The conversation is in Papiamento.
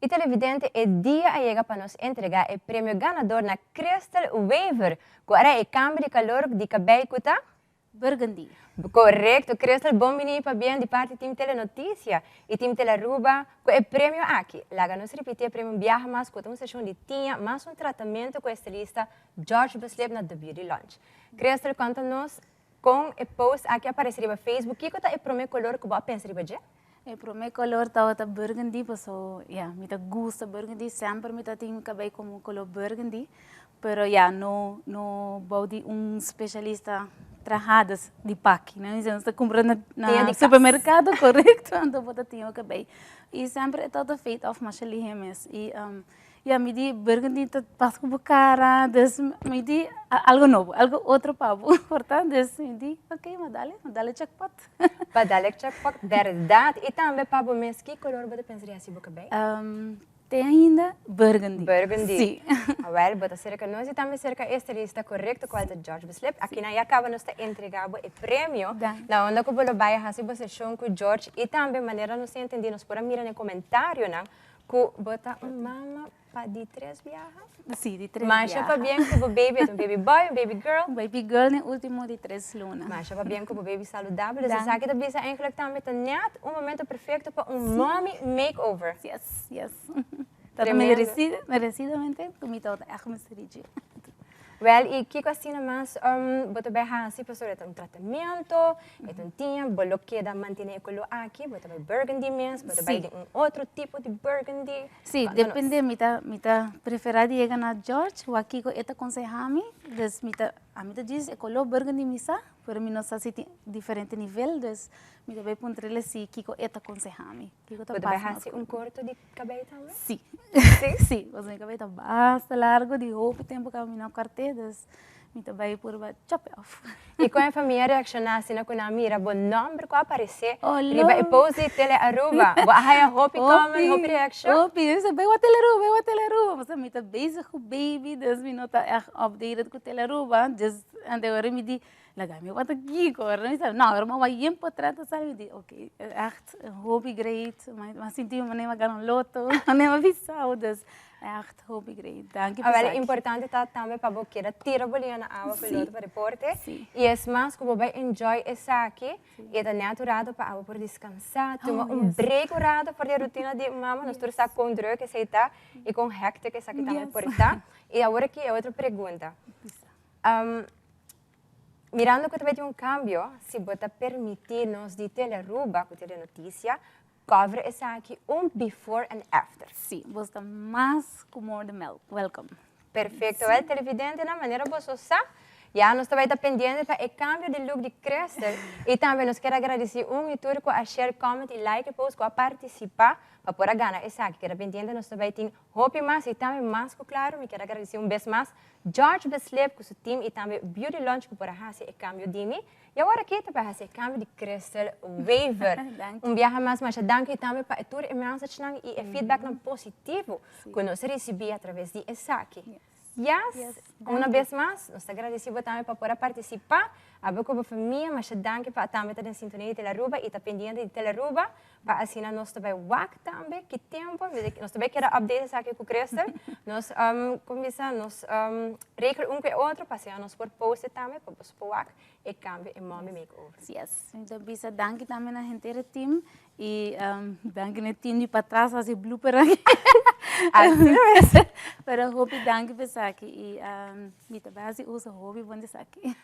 Y televidente, e dia a yega pa nos entrega e premio ganador na Crystal Wever. Cual ta e cambio di color di cabey cu ta? Burgundy. Correcto, Crystal, bon bini, pabien di parti Team Telenoticia y Team Telearuba cu e premio aki. Laga nos ripiti e premio biaha mas cu un sesion di tiña, mas un tratamento cu estilista George Beslip na The Beauty Lounge. Crystal, conta nos con e post aki a aparece riba Facebook. Kico ta e prome color cu bo a pensa riba dje? E prome color tabata burgundy, paso ja, mi ta gusta burgundy, semper mi ta tin cabey como color burgundy, pero ja, no no bou di un specialista trahadas di paki, no? Nos ta cumpra Tiña na di cas. Supermercado, correcto, anto bo ta tin e cabey. Y semper e tabata fade off masha lihe mes. Y ja, mi di burgundy ta pas cu bo cara, dus mi di algo nobo, algo otro pa bo, por ta, dus mi di, ok, ma dale jackpot. Pa dale jackpot, berdad. Y tambe pa bo mes, ki color bo ta pensa di haci bo cabey? Te ainda burgundy. Burgundy. Si. Wel, bo ta cerca nos y tambe cerca estilista correcto, cual ta George Beslip. Aki na ya caba nos ta entrega bo e premio. Dank. Na unda cu bo lo bay haci bo sesion cu George y tambe manera nos a entendi, nos por a mira den comentarionan cu bo ta un mama pa di tres biaha. Si, di tres Masha biaha. Pabien cu bo baby, un baby boy, un baby girl? Un baby girl den ultimo di 3 luna. Masha pabien cu bo baby saludabel. Dus Dank. esaki ta bisa eigenlijk tambe ta net un momento perfecto pa un mommy makeover. Yes. Dat Tremendo. Merecidamente, cu mi tabata echt merecidamente. Wel, y kico asina mas bo ta bay haci pasobra ta un tratamento, e ta un tiña, bo lo keda mantene e color aki, bo ta bay burgundy mes, bo ta bay di un otro tipo di burgundy? Si, Conta nos. Depende, mi ta prefera di yega na George, wak kico e ta aconseha mi, dus ami ta diz e color burgundy mi sa, pero mi no sa si tin diferente nivel, dus mi ta bay puntrele si kico e ta aconseha mi. Kico ta Bo ta bay pasa haci un corto di cabey tambe? Si. Si? Si, pasobra mi cabey ta basta largo, di hopi tempo cu mi no corte, dus mi ta bay purba chop it off. Y con e famia reacciona asina cu nan mira bo nomber cu aparece Oh, riba e lo. Post di Tele Aruba? Bo a haya hopi comment, hopi reaccion? Hopi, mi bay wak Tele Aruba, bay wak Tele Aruba. Pasobra mi ta bezig cu baby, dus mi no ta echt updated cu Tele Aruba. Dus, anto ora mi di, laga mi wak kico, ora mi sa, no, ora mi wak yen portret sa, mi di, ok, echt hopi great. Ma sinti mi manera mi gana un lotto, manera mi bisa, dus echt hopi great. Danki Ah, wel, pa. Importante ta tambe pa bo keda tira bo liña na awa cu lotto pa deporte. Si. Y es mas, cu bo bay enjoy esaki, y ta net un rato pa abo por descansa, tuma un break un rato for di rutina di mama, nos tur sa con druk esey ta, y con hectic esaki tambe por ta. Y awor aki e otro pregunta. Mirando cu ta un cambio, si bo ta permiti nos di Telearuba, cu Telenoticia, cover esaki un before and after. Si, bo ta mas cu more than welcome. Perfecto. Wel, televidente, na manera bo sa, ya nos tambe ta pendiente pa e cambio di look di Crystal. Y tambe nos kier gradici un y tur cu a share, comment y like e post, cu a participa pa por a gana esaki. Keda pendiente, nos tambe tin hopi mas y tambe mas cu claro, mi kier gradici un bes mas George Beslip cu su team y tambe Beauty Lounge cu por a haci e cambio di mi. Y awor aki ta pa haci e cambio di Crystal Wever. Dank. Un biaha mas, masha danki tambe pa tur e message nan y e feedback nan positivo cu nos a ricibi a traves di esaki. Yes. Yes, Una danki. bes mas, nos ta gradici tambe pa por participa. Abo cu famia, masha danki pa tambe ta den sintonia di Telearuba y ta pendiente di Telearuba. Pa asina nos tambe wak tambe, ki tempo, nos tambe kier update esaki cu Crystal. Nos cuminsa, nos regel un cu otro, pa asina nos por post tambe, pa bo wak e cambio e mommy makeover. Yes, anto bisa danki tambe na henter team y danki na team di patras hasi blooper aki. Asina mes. Pero hopi danki pa esaki y mi ta hasi uso hopi bon di esaki.